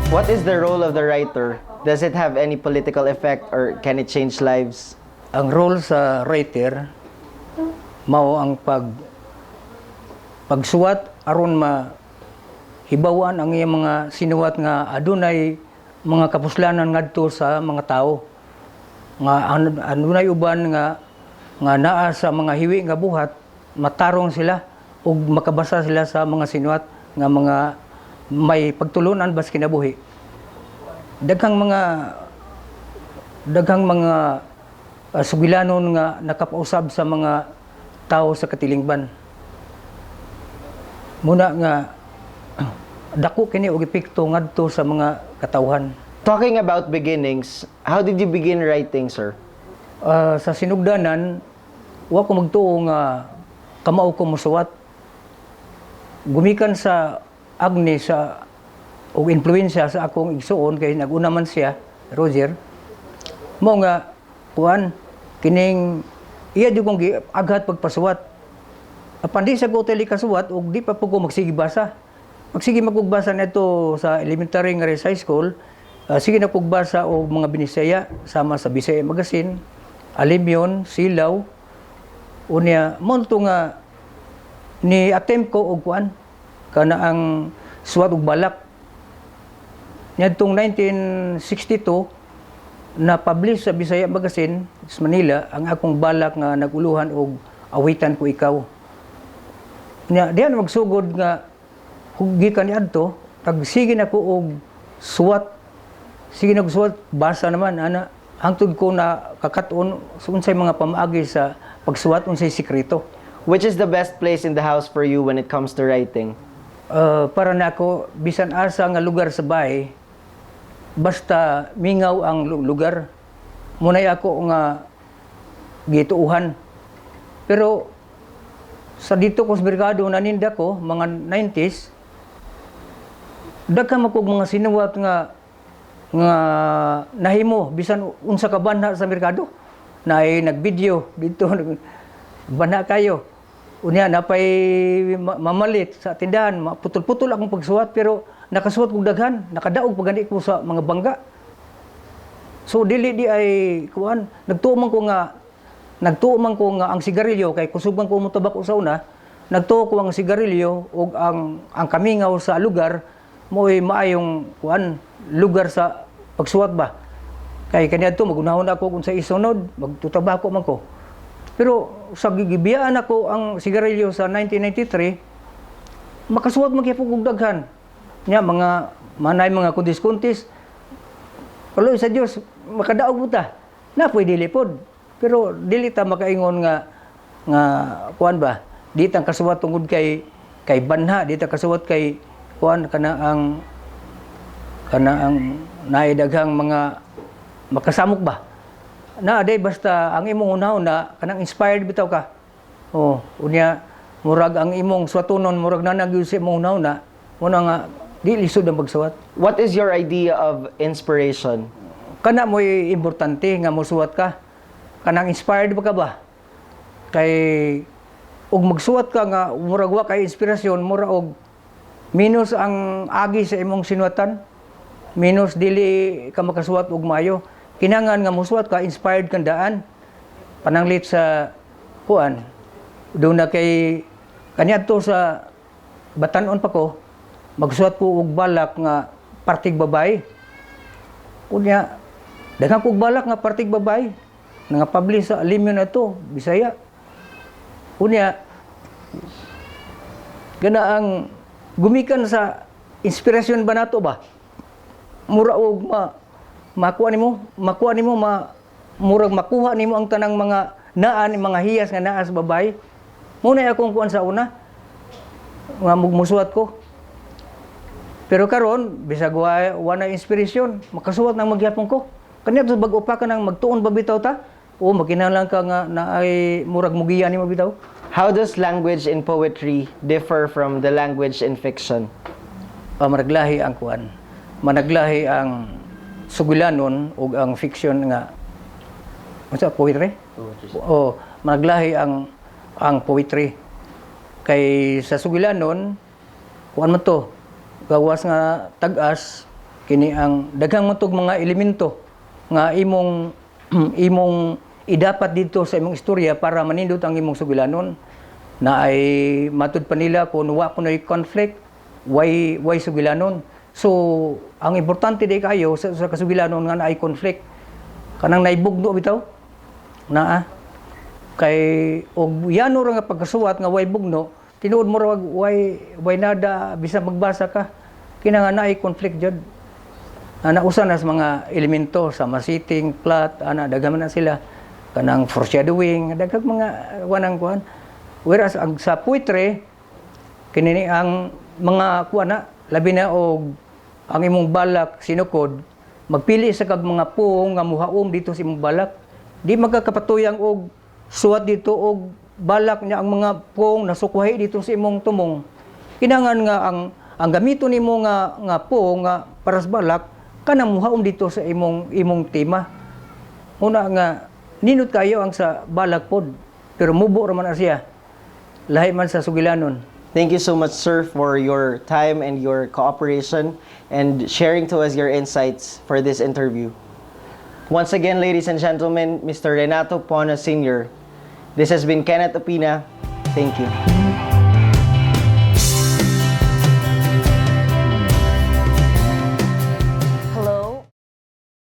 What is the role of the writer? Does it have any political effect or can it change lives? Ang role sa writer mao ang pagsuwat aron ma hibawan ang iyang mga sinuwat nga adunay mga kapuslanan ngadto sa mga tao nga adunay uban nga nga naa sa mga hiwi nga buhat, matarong sila ug makabasa sila sa mga sinuwat nga mga may pagtulunan bas kinabuhi. Daghang mga sugilanon nga nakapausab sa mga tao sa katilingban. Muna nga dako kini og epekto ngadto sa mga katawhan. Talking about beginnings, how did you begin writing, sir? Sa sinugdanan, wa ko magtuo nga kamao ko mosuwat. Gumikan sa agni sa og impluwensya sa akong igsuon kay naguna man siya, Roger. Mo nga kuan kining iya di kong aghat pagpasuwat. Apan di sa ko teli kasuwat ug di pa po ko magsige basa. Magsige makugbasa nito sa elementary nga high school, sige na kog basa og mga binisaya sama sa Bisaya Magazine, Alimyon, Silaw. Unya mo to nga ni attempt ko og kuan kana ang suwat og balak. Niadtong 1962 na publish sa Bisaya Magazine sa Manila ang akong balak nga naguluhan og "Awitan Ko Ikaw". Nya diyan magsugod nga gikan niadto tagsige na ko og suwat. Sige na suwat, basa naman ana hangtod ko na kakat-on unsay mga pamaagi sa pagsuwat, unsay sikreto. Which is the best place in the house for you when it comes to writing? Para nako, bisan asa nga lugar sa bahay, basta mingaw ang lugar. Munay ako nga gituuhan. Pero sa dito ko sa merkado naninda ko mga 90s, daghan man kog mga sinuwat nga nga nahimo bisan unsa ka banha sa merkado. Naay nagvideo dito, banha kayo. Unya napay mamalit sa tindahan, maputol-putol akong pagsuwat pero nakasuwat kog daghan, nakadaog pa gani ko sa mga bangga. So dili di ay kuan, nagtuo man ko nga ang sigarilyo kay kusog man ko mo tabako sa una, nagtuo ko ang sigarilyo ug ang kamingaw sa lugar mo'y maayong kuan lugar sa pagsuwat ba. Kay kaniadto magunahon ako kung sa isunod, magtutabako man ko. Pero sa gibiyaan ako ang sigarilyo sa 1993, makasuwat man gyapon kog daghan. Nya mga manay mga kuntis-kuntis, Paloy sa Dios, makadaog mo ta. Na pwede lipod. Pero dili ta makaingon nga nga kuan ba? Di ta kasuwat tungod kay kay banha, di ta kasuwat kay kuan kana ang naay daghang mga makasamok ba. Na aday basta ang imong hunahuna kanang inspired bitaw ka. Oh, unya murag ang imong suwatonon murag nanag sa imong hunahuna, muna nga di lisod ang pagsuwat. What is your idea of inspiration? Kana mo'y importante nga mosuwat ka. Kanang inspired ba ka ba? Kay ug magsuwat ka nga murag wa kay inspirasyon, mura og minus ang agi sa imong sinuwatan. Minus, dili ka makasuwat og maayo. Kinahanglan nga mosuwat ka inspired kang daan. Pananglit sa kuan doon na kay kaniadto sa batanon pa ko, magsuwat ko og balak nga "Partig Babae". Unya, daghan kog balak nga "Partig Babae". Nga publish sa Alimyon na to, Bisaya. Unya, gana ang gumikan sa inspirasyon ba nato ba? Mura og makuha nimo ma murag makuha nimo ang tanang mga naan mga hiyas nga naa sa babae. Muna akong kuan sa una nga mugmusuwat ko. Pero karon bisag wa na inspirasyon, makasuwat nang magyapon ko. Kanya sa bag-o pa ka nang magtuon ba bitaw ta? O magkinahanglan ka nga na ay murag mugiya nimo bitaw. How does language in poetry differ from the language in fiction? Managlahi ang kuan. Managlahi ang sugilanon ug ang fiction nga unsa, poetry? O managlahi ang poetry. Kay sa sugilanon kuan man to, gawas nga tag-as. Kini ang daghang man tog mga elemento nga imong imong idapat dito sa imong istorya para manindot ang imong sugilanon na ay matud pa nila kung wa kuno'y conflict, way sugilanon. So ang importante di kayo sa kasugilanon nga naay conflict, kanang naibugno bitaw naa, kay og yano ra nga pagkasuwat nga way bugno, tinuod mo ra way nada bisan magbasa ka. Kinahanglan naay conflict jud. Ana, usa na sa mga elemento sa setting, plot, ana, daghan man na sila, kanang foreshadowing, daghang mga wanang kuan. Whereas ang sa poetry, kini ni ang mga kuan na labi na og ang imong balak sinukod, magpili sa kag mga puong nga muhaom dito sa imong balak. Di magkakapatuyang og suwat dito og balak niya, ang mga puong nasukwahi dito sa imong tumong. Kinahanglan nga ang gamiton nimo nga nga puong nga para sa balak kanang muhaom dito sa imong imong tema. Una nga nindot kayo ang sa balak pod, pero mubo ra man na siya, lahi man sa sugilanon. Thank you so much, sir, for your time and your cooperation and sharing to us your insights for this interview. Once again, ladies and gentlemen, Mr. Renato Pona Sr. This has been Kenneth Opina. Thank you.